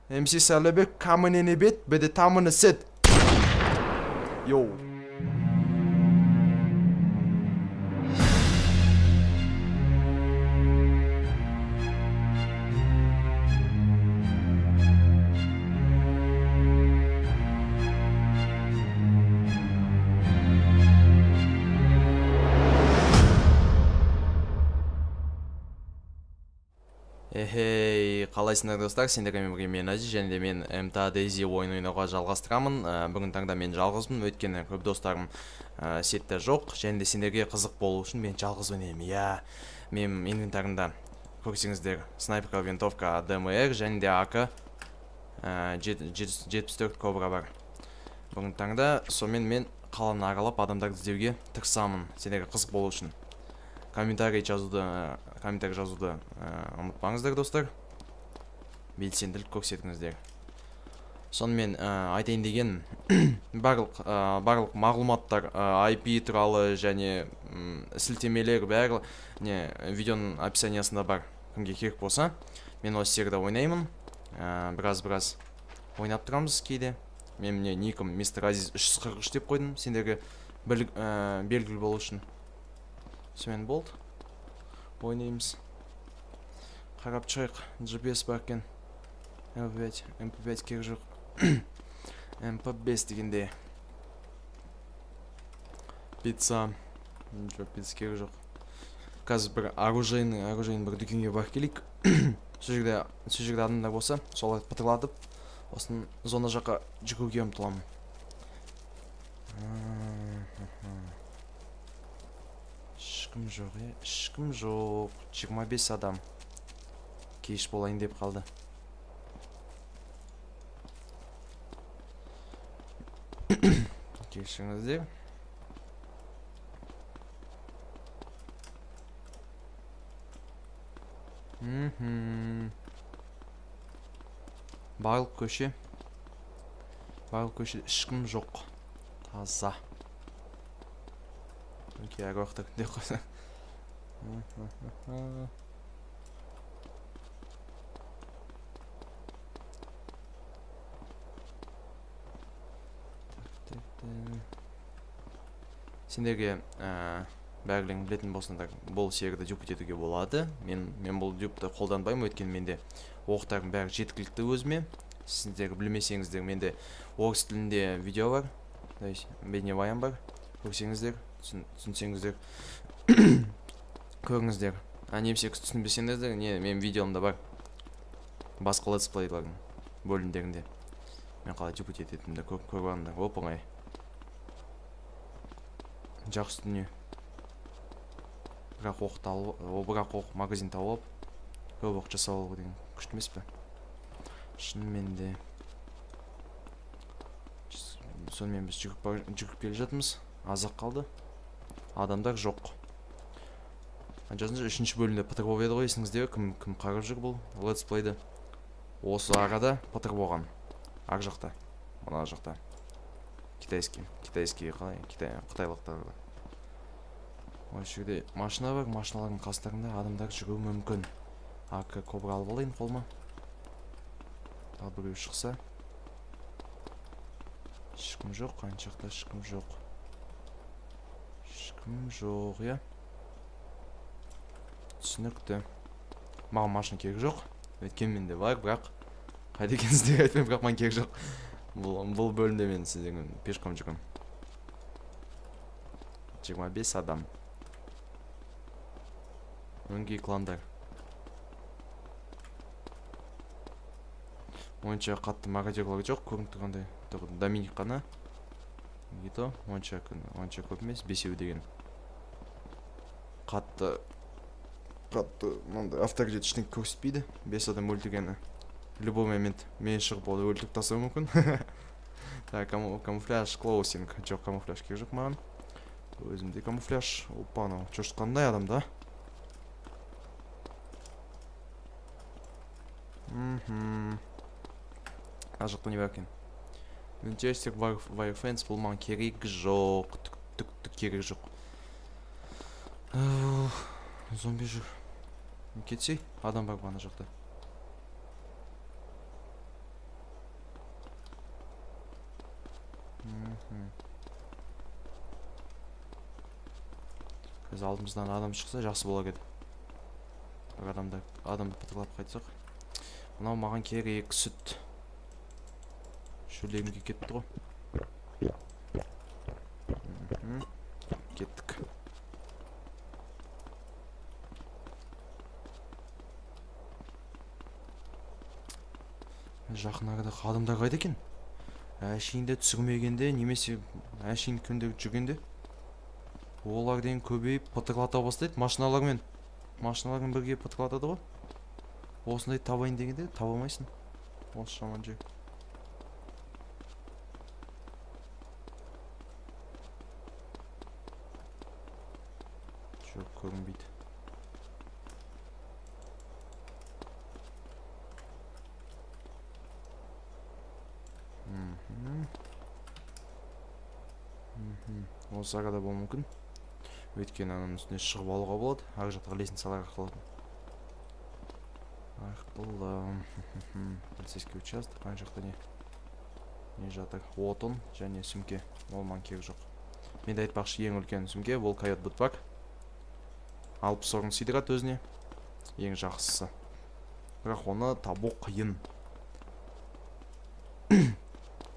MC Salebek coming in a bit, but the time on the set. Yo. Эхей, қалайсыңдар, достар? Сендермен бірге мен, Азиз, және де мен MTA DayZ ойын ойнауға жалғастырамын. Бүгін таңда мен жалғызбын, өйткені көп достарым сетте жоқ, және де сендерге қызық болу үшін мен жалғыз ойнаймын. Иә, менің инвентарымда көрсеңіздер, снайперка винтовка DMR және де АК 74 Кобра бар. Бүгін таңда сонымен мен қаланы аралап, адамдарды іздеуге тырысамын, сендерге қызық болу үшін. Комментарий жазуды ұмытпаңыздар, достар, белсенділік көрсетіңіздер. Сонымен айтайын деген, барлық мағлұматтар, IP туралы және сілтемелер бәрі не видеоның описаниясында бар. Кімге керек болса, мен осы серияда ойнаймын. Біраз ойнап тұрамыз кейде. Мен міне никім мистер Азиз 343 деп қойдым, сендерге белгілі болу үшін. Сонымен болды, ойнаймыз. Қарап шығайық. GPS бар екен. MP5, MP5 керек жоқ, MP5 дегенде пицца. Жоқ, пицца керек жоқ. Қазір бір оружейный бір дүкенге барып келейік. Сол жерде адамдар болса, соларды пытырлатып, осыны зона жаққа жүгіруге ұмтыламын. Ешкім жоқ, иә, ешкім жоқ. 25 адам. Кеш болайын деп қалды. Кешіріңіздер. Барлық көше ешкім жоқ, таза. Окей, әруақтар деп қойса. Так, так, так. Сендерге бәрілерің білетін болсаңдар, бұл серияда дюпить етуге болады. Мен бұл дюпті қолданбаймын, өйткені менде оқтардың бәрі жеткілікті өзіме. Сіздер білмесеңіздер, менде орыс тілінде видео бар, то есть бейнебаян бар, көрсеңіздер, түсінсеңіздер, көріңіздер. А немесе түсінбесеңіздер, не менің видеомда бар, басқа летсплейлардың бөлімдерінде мен қалай дюпить ететінімді көріп алыңдар. Оп оңай, жақсы дүние. Бірақ оқты алып, бірақ оқ магазин тауып алып, көп оқ жасап алу деген күшті емес пе шынымен де? Сонымен біз жүгіріп келе жатырмыз. Аз ақ қалды, адамдар жоқ. Жазыңызшы, үшінші бөлімде пытыр болып еді ғой, есіңізде бе? Кім қарап жүр бұл летсплейді? Осы арада пытыр болған, ар жақта, мына жақта, китайский қалай, китай, қытайлықтар. Осы жерде машина бар, машиналардың қастарында адамдар жүруі мүмкін. АК Кобра алып алайын қолыма. Тағы біреу шықса. Ешкім жоқ ана жақта, ешкім жоқ, ешкім жоқ, иә, түсінікті. Маған машина керек жоқ, өйткені менде бар, бірақ қайда екенін сіздерге айтпаймын, бірақ маған керек жоқ. Бұл бөлімде мен сіздермен пешком жүремін. 25 адам. Өңкей кландар. Онша қатты мародерлар жоқ, көрініп тұрғандай. Доминик қана. Гито онша көп емес, бесеу деген. Қатты мынандай авторитет ештеңе көрсетпейді. Бес адам өлтіргені. Любой момент мен шығып, оны өлтіріп тастауым мүмкін. Так, камуфляж, clothing. Жоқ, камуфляж керек жоқ маған. Өзімде камуфляж. Опа, анау шошытқандай адам да. Ар жақта не бар екен? Винчестер, Wire Fence, бұл маған керек жоқ. Түк түк түк керек жоқ. Зомби жүр. Кетсей, адам бар ана жақта. Қазір алдымыздан адам шықса жақсы болар еді. Бір адамды пытырлап қайтсақ. Мынау маған керек сүт. Шөлдегім кетті ғой. Кеттік. Жақын арада адамдар қайда екен? Әшейінде түсірмегенде, немесе әшейін күнде жүргенде олар деген көбейіп пытырлата бастайды машиналармен. Машиналармен бірге пытырлатады ғой. Осындай табайын дегенде таба алмайсың. Осы жаман жер. Жоқ, көрінбейді. Осы арада болуы мүмкін. Өйткені ананың үстіне шығып алуға болады. Ар жақтағы лестницалар арқылы. Арқылы. Полицейский участок. Ар жақта не? Не жатыр? Отын және сөмке. Ол маған керек жоқ. Менде айтпақшы ең үлкен сөмке ол Койот Бутпак. 60 орын сыйдырады өзіне. Ең жақсысы. Бірақ оны табу қиын.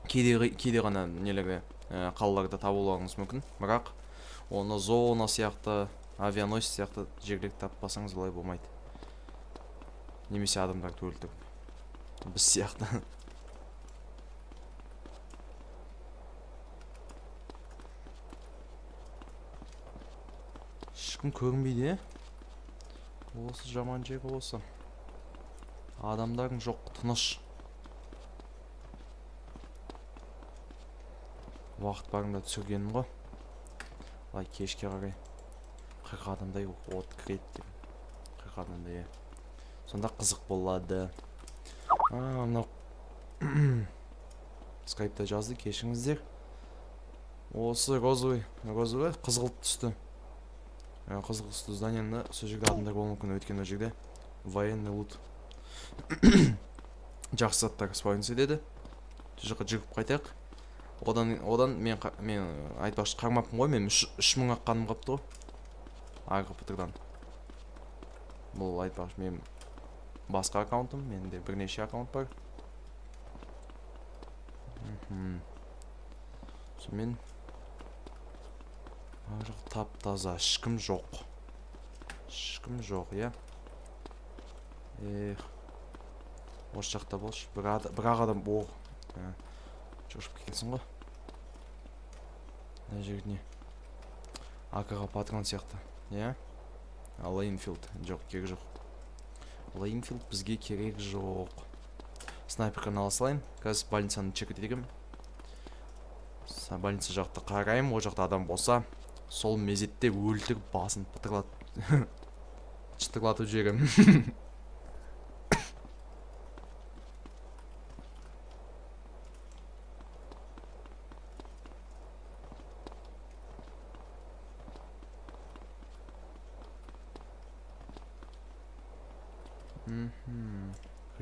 Кейде ғана нелерде, қалаларда табуларыңыз мүмкін. Бірақ оны зона сияқты, авианосец сияқты жерлерді таппасаңыз олай болмайды. Немесе адамдарды өлтіріп. Біз сияқты. Ешкім көрінбейді, е? Осы жаман жері осы. Адамдарың жоқ, тыныш. Уақыт барында түсіргенім ғой. Лай кешке қарай 40 адамдай от кіреді деп. 40 адамдай, е. Сонда қызық болады. Мынау скайпта жазды, кешіріңіздер. Осы розовый, қызғылт түсті. Қызғылт түсті зданияны сол жерде адамдар болуы мүмкін, өйткені ол жерде военный лут. Жақсы заттар спавниться етеді. Сол жаққа жүгіріп қайтайық. Одан мен айтпақшы қармаппын ғой, мен 3000 ақ қаным қапты ғой. Арғы пытырдан. Бұл айтпақшы мен басқа аккаунтым, менде бірнеше аккаунт бар. Сонымен ар жақ тап-таза, ешкім жоқ. Ешкім жоқ, иә. Эх. Осы жақта болшы. Бір ақ адам, о. Шошып кеткенсің ғой. Мына жерде не? АК-ға патрон сияқты, иә? Лейнфилд. Жоқ, керек жоқ. Лейнфилд бізге керек жоқ. Снайперканы ала салайын. Қазір больницаны чек етемін. Больница жақты қараймын, ол жақта адам болса, сол мезетте өлтіріп басын шытырлатып жіберемін.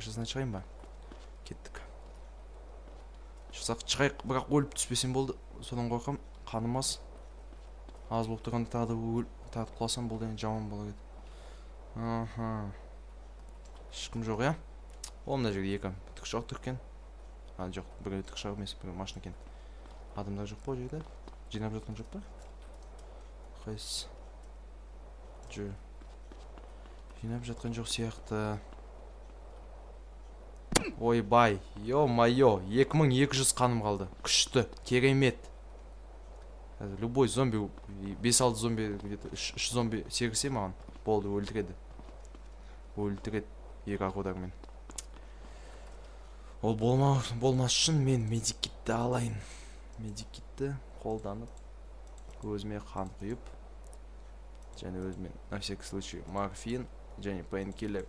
Крышасына шығайын ба? Кеттік. Шықсақ шығайық, бірақ өліп түспесем болды. Содан қорқам, қаным аз. Аз болып тұрғанда тағы да тағы да құласам бұл деген жаман болар еді. Аха. Ешкім жоқ, иә? О, мына жерде екі тікұшақ тұр екен. А, жоқ, біреу тікұшақ емес, біреу машина екен. Адамдар жоқ па ол жерде? Жинап жатқан жоқ па? Қайсысы? Жо. Жинап жатқан жоқ сияқты. Ойбай, ё-моё, 2200 қаным қалды. Күшті, керемет. Қазір любой зомби, бес-алты зомби, где-то үш зомби секірсе маған, болды, өлтіреді. Өлтіреді екі ақ удармен. Ол болмас үшін мен медикитті алайын. Медикитті қолданып, өзіме қан құйып, және өзіме на всякий случай морфин және пейнкиллер.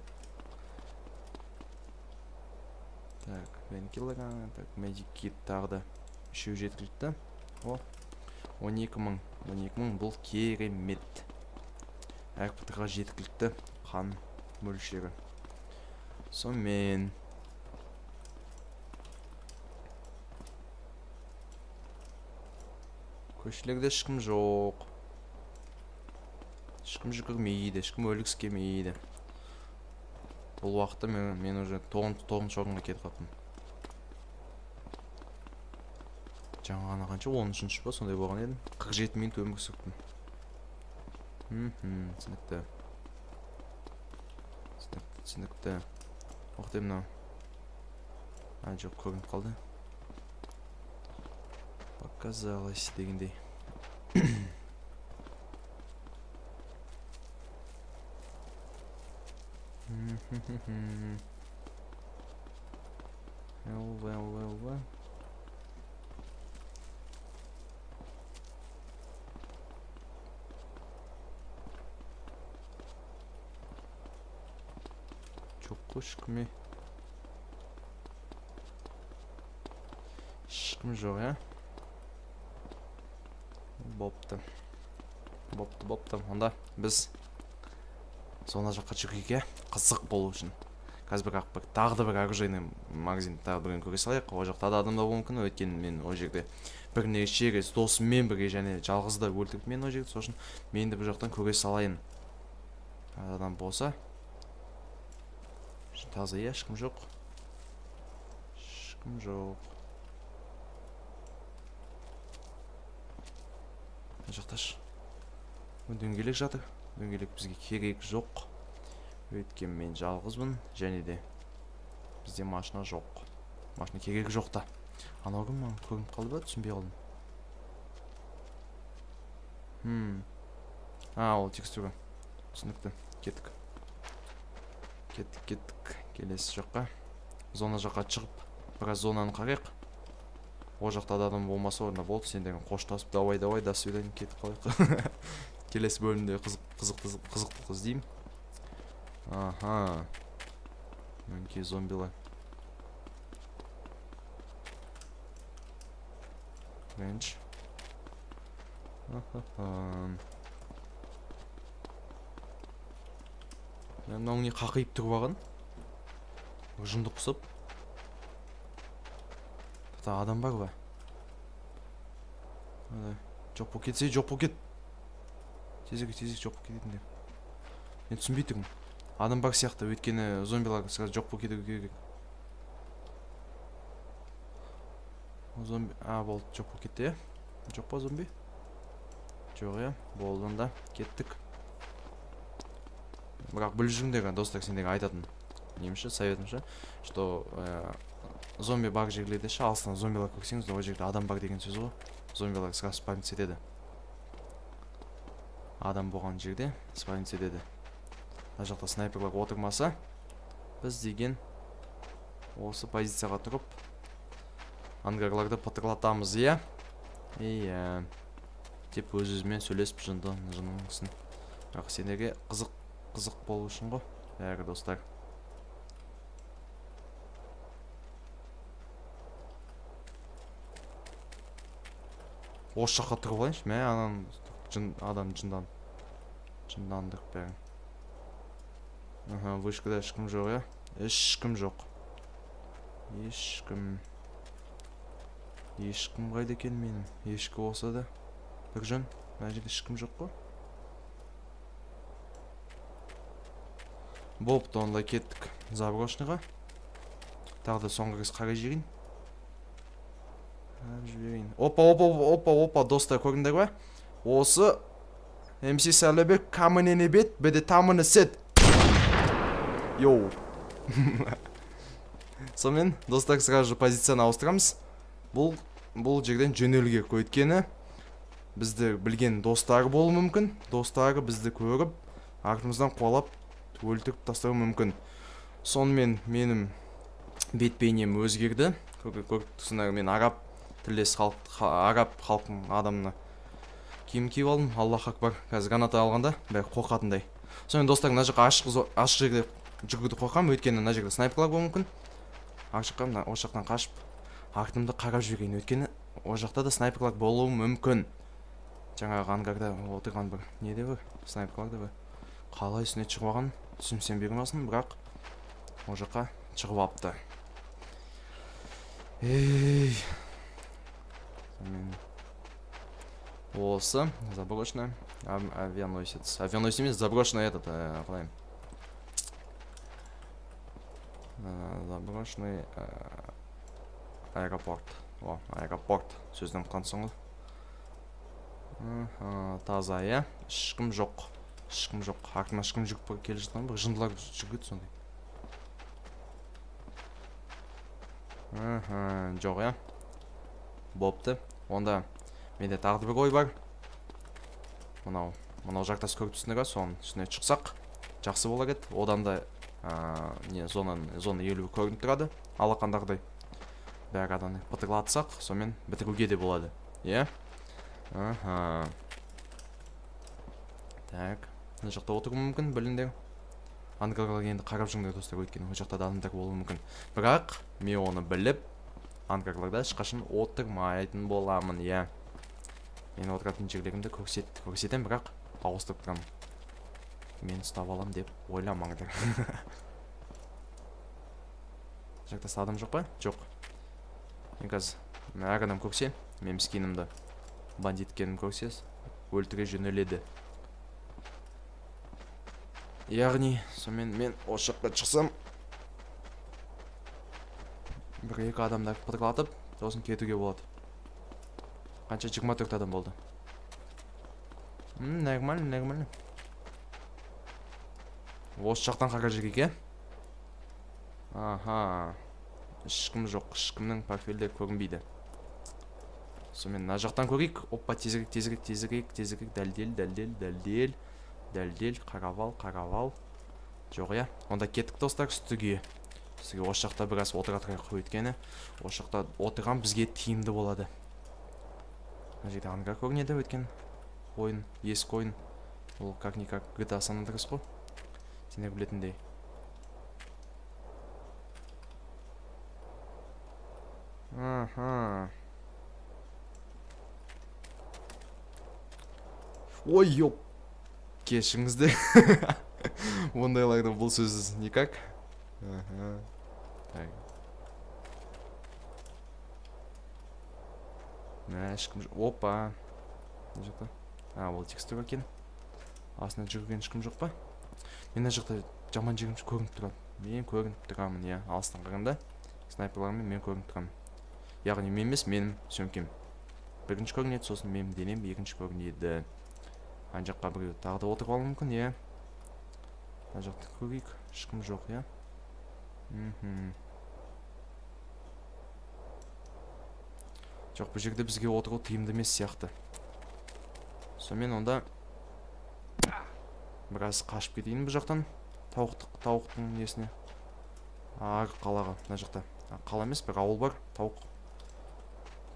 Так, пейнкиллер, так, медикит тағы да үшеу жеткілікті. О, он екі мың, он екі мың бұл керемет. Әр пытыға жеткілікті қан мөлшері. Сонымен. Көшелерде ешкім жоқ. Ешкім жүгірмейді, ешкім өлгісі келмейді. Бұл уақытта мен уже тоғызыншы орынға кетіп қалыппын. Жаңа ғана қанша? 13-ші ба, сондай болған едім. 47 минут өмір сүрдім. Түсінікті. Түсінікті, түсінікті. Оқты мынау. А, жоқ, көрініп қалды. Показалось дегендей. Л, В, Л, В, Л, В. Жоқ қой, ешкім. Ешкім жоқ, иә? Бопты. Бопты, бопты. Онда біз зона жаққа жүгірейік, иә? Қызық болу үшін. Қазір бір ақ бір тағы да бір оружейный магазин тағы біреуін көре салайық. Ол жақта да адамдар болуы мүмкін, өйткені мен ол жерде бірнеше рет досыммен бірге және жалғыз да өлтіріп мен ол жерде, сол үшін мен де бұл жақтан көре салайын. Адам болса. Таза, иә, ешкім жоқ. Ешкім жоқ. Мына жақташы. Дөңгелек жатыр. Дөңгелек бізге керек жоқ. Өйткені мен жалғызбын, және де бізде машина жоқ. Машина керек жоқ та. Анау кім маған көрініп қалды ба? Түсінбей қалдым. А, ол текстура. Түсінікті. Кеттік. Кеттік, кеттік. Келесі жаққа. Зона жаққа шығып, біраз зонаны қарайық. Ол жақта да адам болмаса, орнына болды, сендермен қоштасып, давай, давай, до свидания, кетіп қалайық. Келесі бөлімде қызықтық іздеймін. Аха. Мінекей зомбилар. Ренч. Ахаха. Мынау не қақиып тұрып алған? Жынды құсап. Та адам бар ба? Ай, жоқ болып кетсе, жоқ болып кет. Тезірек, тезірек жоқ болып кететіндер. Мен түсінбей тұрмын. Адам бар сияқты, өйткені зомбилар сразу жоқ болып кету керек. Зомби, а, болды, жоқ болып кетті, иә? Жоқ па зомби? Жоқ, иә? Болды онда, кеттік. Бірақ біліп жүріңдер, достар, сендерге айтатын немше, советімше, что зомби бар жерлерде ше, алыстан зомбилар көрсеңіз, ол жерде адам бар деген сөз ғой. Зомбилар сразу спавниться етеді. Адам болған жерде спавниться етеді. Мына жақта снайперлар отырмаса, біз деген осы позицияға тұрып ангарларды пытырлатамыз, иә? Иә. Деп өз-өзімен сөйлесіп жындыңсың. Бірақ сендерге қызық болу үшін ғой, бәрі достар. Осы жаққа тұрып алайыншы, мә, ананы адам жындандырып бәрін. Аха, вышкада ешкім жоқ, иә? Ешкім жоқ. Ешкім. Ешкім қайда екен менің? Ешкі болса да. Бір жөн, мына жерде ешкім жоқ қой. Болыпты, онда кеттік заброшныйға. Тағы да соңғы рет қарай жіберейін. Қарап жіберейін. Опа, опа, опа, опа, опа, достар, көрдіңдер ме? Осы МС Сәлібек камынене бет, беде тамыны сет. Йоу. Сонымен, достар, сразу же позицияны ауыстырамыз. Бұл жерден жөнелу керек, өйткені бізді білген достары болуы мүмкін. Достары бізді көріп, артымыздан қуалап, өлтіріп тастауы мүмкін. Сонымен менің бет бейнем өзгерді. Көріп тұрсыңдар, мен араб тілдес халық, араб халқының адамына киім киіп алдым. Аллах акбар. Қазір граната алғанда бәрі қорқатындай. Сонымен, достар, мына жаққа ашық жерде жүгіруді қорқамын, өйткені мына жерде снайперлар болуы мүмкін. Ар жаққа, мына осы жақтан қашып, артымды қарап жіберейін, өйткені ол жақта да снайперлар болуы мүмкін. Жаңағы ангарда отырған бір не де бар, снайперлар да бар. Қалай үстіне шығып алған, түсінсем бермесін, бірақ ол жаққа шығып алыпты. Ей. Сонымен Осы заброшенный авианосец. Авианосец емес, заброшенный этот, қалай? Заброшенный аэропорт. О, аэропорт. Сөзін ұмытқансың ғой. Таза, иә? Ешкім жоқ. Ешкім жоқ. Артынан ешкім жүгіріп келе жатқан бір жындылар жүгіреді сондай. Жоқ, иә? Бопты. Онда менде тағы да бір ой бар. Мынау жартас көріп тұрсыңдар ғой, соның үстіне шықсақ жақсы болар еді. Одан да, не, зона елу көрініп тұрады, алақандағыдай. Бәрі адамды пытырлатсақ, сонымен бітіруге де болады. Иә? Аха. Так, мына жақта отыруы мүмкін, біліңдер. Ангарларға енді қарап жүріңдер, достар, өйткені ол жақта да адамдар болуы мүмкін. Бірақ мен оны біліп, ангарларда ешқашан отырмайтын боламын, иә. Мен отыратын жерлерімді көрсетемін, бірақ ауыстырып тұрамын. Мен ұстап алам деп ойламаңдар. Жақтаста адам жоқ па? Жоқ. Мен қазір әр адам көрсе, мен скинімді, бандит екенін көрсе, өлтіре жөнеледі. Яғни, сонымен мен осы жаққа шықсам, бір-екі адамды пытырлатып, сосын кетуге болады. Қанша? 24 адам болды. Нормально, нормально. Осы жақтан қара жерге, иә? Аха. Ешкім жоқ, ешкімнің портфелі көрінбейді. Сонымен мына жақтан көрейік. Опа, тезірек, тезірек, тезірек, тезірек, дәлдел, дәлдел, дәлдел. Дәлдел, қарап ал, қарап ал. Жоқ, иә? Онда кеттік, достар, үстіге. Үстіге осы жақта біраз отыра тұрайық, өйткені осы жақта отырған бізге тиімді болады. Мына жерде ангар көрінеді, өйткені ойын, ескі ойын. Ол как-никак GTA San Andreas қой. Сендер білетіндей. Аха. Ой, ёп. Кешіріңіздер. Ондайларды бұл сөз никак. Аха. Так. Мә, ешкім жоқ. Опа. Мына жақта. А, ол текстура екен. Астына жүгірген ешкім жоқ па? Мен мына жақта жаман жерім көрініп тұрады. Мен көрініп тұрамын, иә. Алыстан қарағанда снайперлармен мен көрініп тұрамын. Яғни мен емес, менің сөмкем. Бірінші көрінеді, сосын менің денем екінші көрінеді. Ана жаққа біреу тағы да отырып алуы мүмкін, иә. Мына жақты көрейік. Ешкім жоқ, иә. Жоқ, бұл жерде бізге отыру тиімді емес сияқты. Сонымен онда біраз қашып кетейін бұл жақтан. Тауықтың несіне. Арғы қалаға, мына жақта. Қала емес, бір ауыл бар. Тауық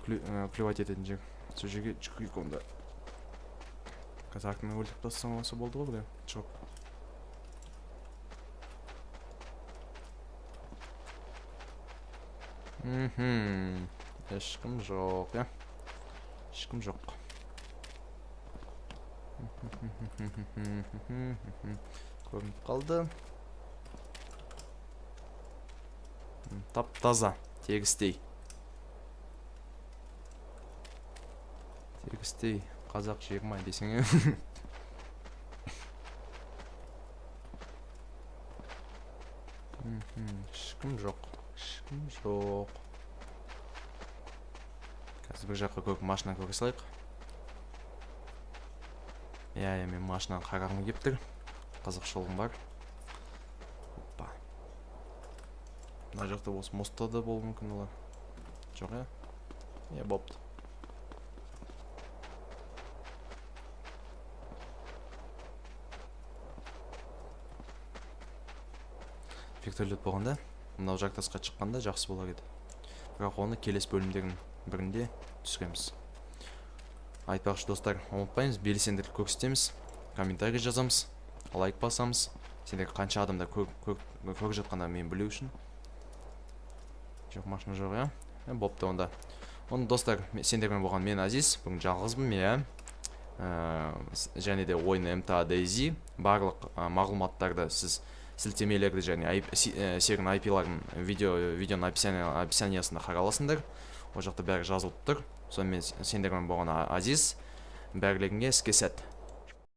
клевать ететін жер. Сол жерге жүгірейік онда. Қазір артынан өлтіріп тастасаң болса болды ғой, біреу шығып. Ешкім жоқ, иә. Ешкім жоқ. Көрініп қалды. Тап-таза, тегістей. Тегістей қазақ жиырма десең, е. Ешкім жоқ. Ешкім жоқ. Қазір бір жаққа көк машина көре салайық. Иә, иә, мен машинаны қарағым келіп тұр. Қызықшылығым бар. Опа. Мына жақта осы мостта да болуы мүмкін олар. Жоқ, иә? Иә, бопты. Вертолет болғанда, мынау жартасқа шыққанда жақсы болар еді. Бірақ оны келесі бөлімдердің бірінде түсіреміз. Айтпақшы, достар, ұмытпаймыз, белсенділік көрсетеміз, комментарий жазамыз, лайк басамыз. Сендер қанша адамдар көріп жатқандарын мен білу үшін. Жоқ, машина жоқ, иә? Бопты онда. Оны, достар, сендермен болған мен Азиз, бүгін жалғызбын, иә. Және де ойын МТА DayZ. Барлық мағлұматтарды сіз сілтемелерді және серінің ай пи-ларын видеоның описаниясында қарай аласыңдар. Ол жақта бәрі жазылып тұр. Сонымен сендермен болған Азиз. Бәрлеріңе іске сәт!